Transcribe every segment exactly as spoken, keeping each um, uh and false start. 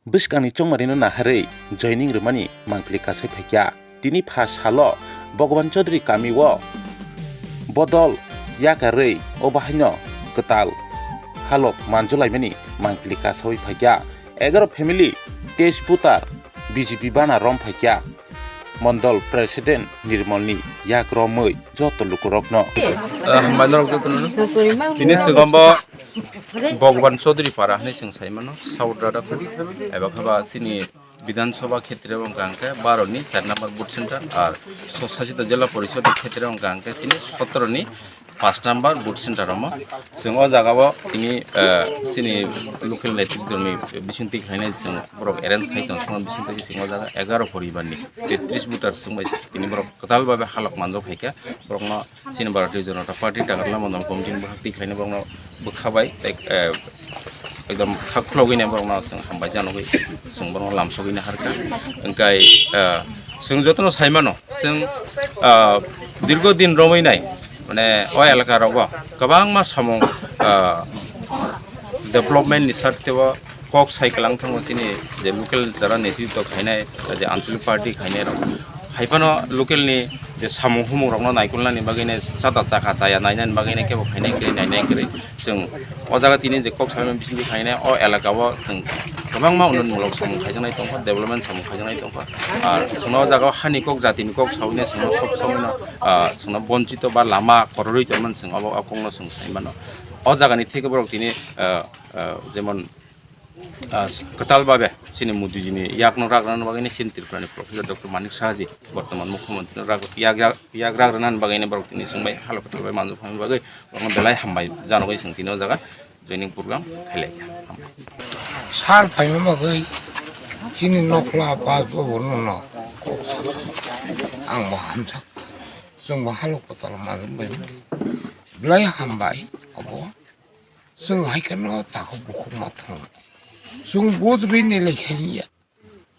Bwskangni chongmarino naharwi joining rwmani mangpili kasai phaikya. Tini pha salo Bhagwan Chaudhary kamio bodol yakarwi o bahaino kwtal halok manjolaimani mangpili kasawi phaikya. Egaro family teis voter B J P bana rom phaikya. Mondol President Nirmolni yak romwi joto lukurokno. Ah, hambai norok jotono. Tini swkang bo Bhagwan Chaudhary para hinwi chwng sai mano, South Radhakhund, eba khe ba chini Bidhan Sabha khetre wngkha hwnkhe baro ni char number booth center, ar Swsasito Jila Porishod ni khetre wngkha hwnkhe chini sotoro ni paanch number booth center romo. Chwng o jaga o tini, eh, chini local netrikdol ni bisingtwi khlainai chwng borok arrange khai tong, bisingtwi chwng o jaga egaro poribar ni tetris voter chwng bai tini borok kwtal babe halok manjak phaikha, borokno chini Bharatiya Janata Party Takarla Mandal Committee ni bwkhak twi khlainai borokno bwkha bai, tei, eh, ekdom kha khulogwi nai borokno chwng hambai janogwi chwng borokno lamsogwi nai harkha. Hwnkhe, eh, chwng jotono sai mano, chwng, eh, dirgo din romwi nai, mane, o elaka rogo kwbangma samung, eh, development ni sarte o kok sai kwlang thango chini je local jara netritwo khainai, je anchalik party khainai rok. Hai phano local ni je samung humung rokno naikolnani bagwi nai, chata chakha chaya nainani bagwi nai kebo khainai kwrwi nainai kwrwi. Chwng o jaga tini je kok salmani bisingtwi khainai o elaka o chwng kwbangma unnayonmulok samung khaijaknai tongkha, development samung khaijaknai tongkha. Ar chwngno o jaga o hani kok, jatini kok sawi nai chwngno sob somoi no, ah, chwngno bonchito ba lama kororwi tongmani chwng obo o kokno chwng sai mano. O jagani theke borok tini, ah, ah, jemon, ah, kwtal babe chini Modiji ni yakno ragrana bagwi ni chini Tripura ni Professor Doctor Manik Saha ji bortoman Mukhyamantri no rak-, yak, yak, yak ragrana bagwi ni borok tini chwng bai halok kwtal bai manjak phaima bagwi borokno belai hambai janogwi chwng tini o jaga joining program khailai kha. Hambai. Sir phaima bagwi chini nokhla pas bo bono no kok sakha. Ang bo hamjak. Chwng bo halok kwtal manjak bai belai hambai obo. Chwng hai kheno takhuk bukhuk ma thang. Chwng vote rwini lekha ya.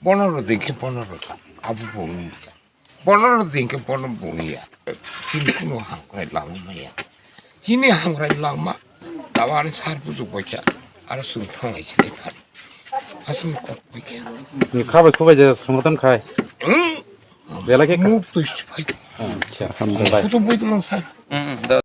Bono rw dingkhe bono rwkha. Abo bo wngya. Bono rw dingkhe bono bo wngya. Chini kuno hamkrai lama maya. Chini hamkrai lama. Tabani sar bujuk baikha. Aro chwng thanglai khe lekha. Aswk kok baikha. Ni khabai khubai je songwtan khai. Hmm? Belai khe kha. Muk twi phai. Acha, hambai. Kutung bai tong sai. Hmm, hmm, da.